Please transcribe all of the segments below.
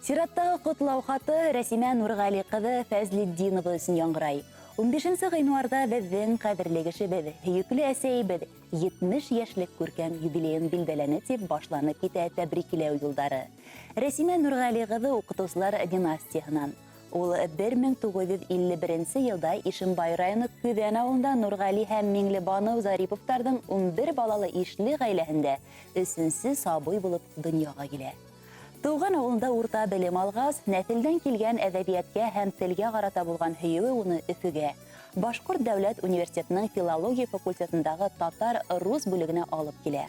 Сираттағы ҡотлау хаты Рәсимә Нурғәли ҡыҙы Фәзлетдинова өсөн яңғырай. 15 ғинуарҙа беҙҙең ҡәҙерле кешебеҙ, һөйөклө әсәйебеҙ 70 йәшлек күркәм юбилейын билдәләне тип башланып китә тәбрикләү юлдары. Рәсимә Нурғәли ҡыҙы уҡытыусылар династияһынан. Ул 1951 йылда Ишембай районы Көҙән ауылында Нурғәли һәм Миңлебаныу Зариповтарҙың 11 балалы ишле ғаиләһендә өсөнсө сабый булып донъяға килә. Тыуған ауылында урта белем алғас, нәҫелдән килгән әҙәбиәткә һәм телгә ҡарата булған һөйөүе уны Өфөгә, Башҡорт дәүләт университетының филология факультетындағы татар-рус бүлегенә алып килә.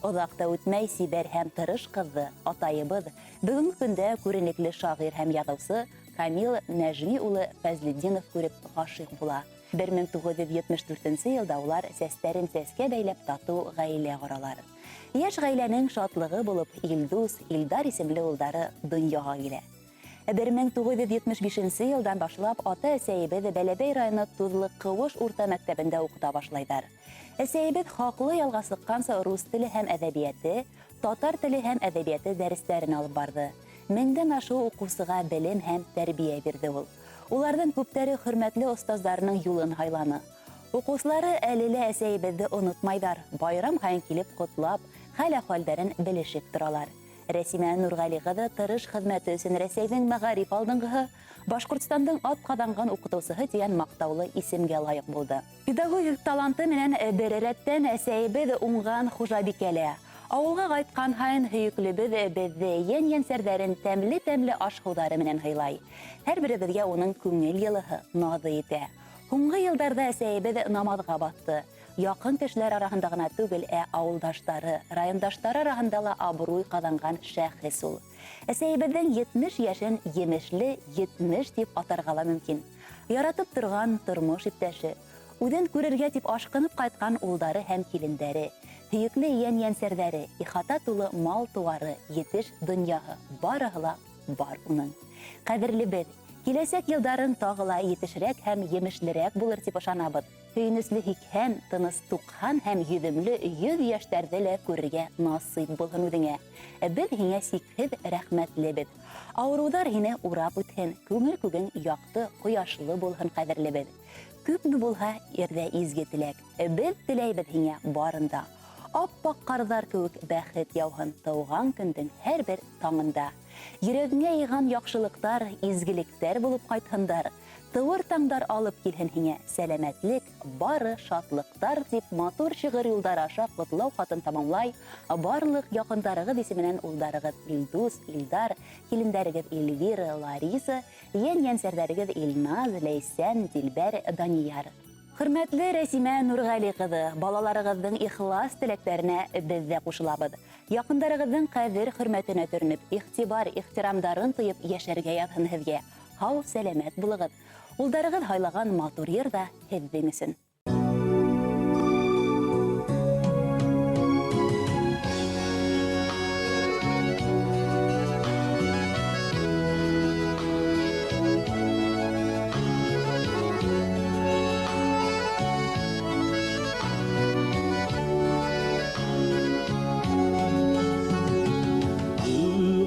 Оҙаҡ та үтмәй сибәр һәм тырыш ҡыҙҙы атайыбыҙ, бөгөнгө көндә күренекле шағир һәм яҙыусы Камил Нәжми улы Фәзлетдинов күреп ғашиҡ була. 1974 йылда улар сәстәрен сәскә бәйләп татыу ғаилә ҡоралар. Йәш ғаиләнең шатлығы булып Илдус, Илдар исемле улдары донъяға килә. 1975 йылдан башлап ата-әсәйебеҙ Бәләбәй районы Туҙлы Ҡыуыш урта мәктәбендә уҡыта башлайҙар. Әсәйебеҙ хаҡлы ялға сыҡҡансы рус теле һәм әҙәбиәте, татар теле һәм әҙәбиәте дәрестәрен алып барды. Меңдән ашыу уҡыусыға белем һәм тәрбиә бирҙе ул. Уларҙың күптәре хөрмәтле остаздарының юлын һайланы. Уҡыусылары әле лә әсәйебеҙҙе онотмайҙар, байрам һайын килеп ҡотлап, хәл-әхүәлдәрен белешеп торалар. Рәсимә Нурғәли ҡыҙы тырыш хеҙмәте өсөн Рәсәйҙең мәғариф алдынғыһы, Башҡортостандың атҡаҙанған уҡытыусыһы тигән маҡтаулы исемгә лайыҡ булды. Педагогик таланты менән бер рәттән әсәйебеҙ уңған хужабикә лә. Ауылға ҡайтҡан һайын һөйөклөбөҙ беҙҙе йән-йәнсәрҙәрен тәмле-тәмле аш-һыуҙары менән һыйлай. Һәр беребеҙгә уның күңел йылыһы, наҙы етә. Һуңғы йылдарҙа әсәйебеҙ намаҙға баҫты. Яҡын кешеләр араһында ғына түгел, ә ауылдаштары, райондаштары араһында ла абруй ҡаҙанған шәхес ул. Әсәйебеҙҙең 70 йәшен емешле 70 тип атарға ла мөмкин. Яратып торған тормош иптәше, үҙен күрергә тип ашҡынып ҡайтҡан улдары һәм килендәре, һөйөклө йән-йәнсәрҙәре, ихата тулы мал-тыуары, етеш донъяһы, барыһы ла бар уның. Ҡәҙерлебеҙ, киләсәк йылдарың тағы ла етешерәк һәм емешлерәк булыр тип ышанабыҙ. Һөйөнөслө 80, тыныс 90 һәм йөҙөмлө 100 йәштәрҙе лә күрергә насыйп булһын үҙеңә. Беҙ һиңә сикһеҙ рәхмәтлебеҙ. Ауырыуҙар һине урап үтһен, күңел күгең яҡты, ҡояшлы булһын, ҡәҙерлебеҙ. Күпме булһа ерҙә изге теләк, беҙ теләйбеҙ һиңә барында. Аппаҡ ҡарҙар кеүек бәхет яуһын тыуған көндөң һәр бер таңында. Йөрәгеңә йыйған яҡшылыҡтар, изгелектәр булып ҡайтһындар. Тыуыр таңдар алып килһен һиңә сәләмәтлек, бары шатлыҡтар тип матур шиғыр юлдары аша ҡотлау хатын тамамлай барлыҡ яҡындарығыҙ исеменән улдарығыҙ Илдус, Илдар, килендәрегеҙ Эльвира, Лариса, йән-йәнсәрҙәрегеҙ Илназ, Ләйсән, Дилбәр, Данияр. Хөрмәтле Рәсимә Нурғәли ҡыҙы, балаларығыҙҙың ихлас теләктәренә беҙ ҙә ҡушылабыҙ. Яҡындарығыҙҙың ҡәҙер-хөрмәтенә төрөнөп, иғтибар, ихтирамдарын тойоп йәшәргә яҙһын һеҙгә. Һау, сәләмәт булығыҙ. Улдарығыҙ һайлаған матур йыр ҙа һеҙҙең өсөн.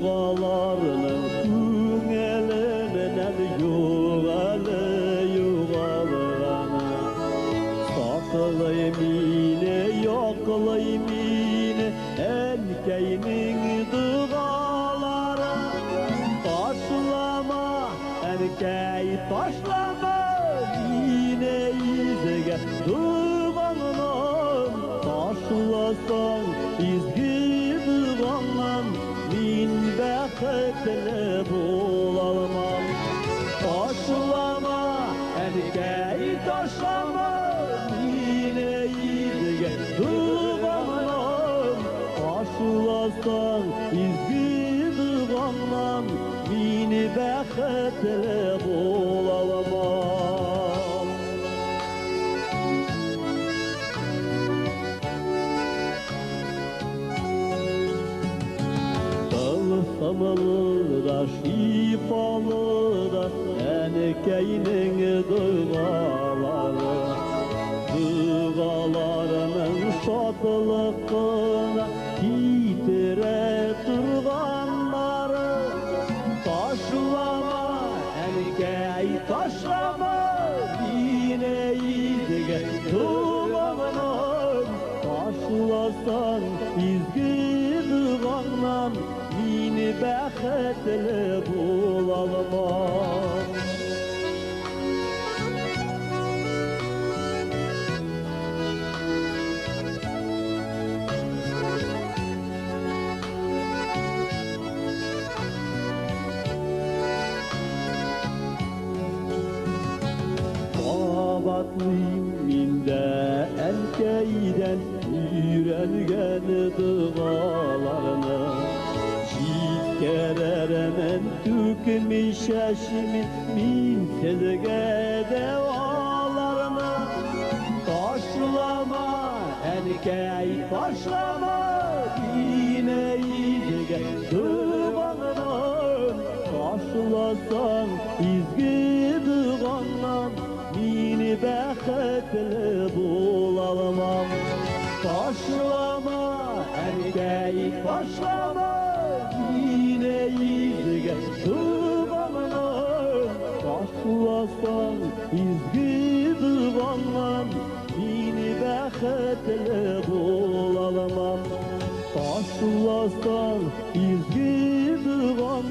Дуғаларының күңеле менән юҡ әле юғалғаны. Саҡлай мине, яҡлай мине әнкәйнең доғалары. Ташлама, әнкәй, ташлама мине изге доғаңнан. Ташласаң изге доғаңнан, мин бәхетле булалмам. Ташлама, әнкәй, ташлама мине изге доғаңнан. Ташласаң изге доғаңнан, мин бәхетле булалмам. Тылсымлы да, шифалы да әнкәйнең доғалары. Доғаларының шатлыҡына китерә торғаннары. Ташлама, әнкәй, ташлама мине изге догаңнан. Ташласаң изге догаңнан, мин бәхетле булалмам. Кабатлыйм мин дә әнкәйдән өйрәнгән догаларны. Җиткерермен түкми чәчми мин сезгә дәваларны. Ташлама, әнкәй, ташлама мине изге догаңнан. Ташласаң изге догаңнан, мин бәхетле булалмам. Ташлама, әнкәй, ташлама мине изге догаңнан. Ташласаң изге догаңнан, мин бәхетле булалмам. Ташласаң изге догаңнан,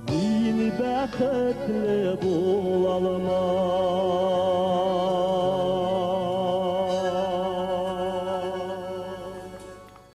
мин бәхетле булалмам.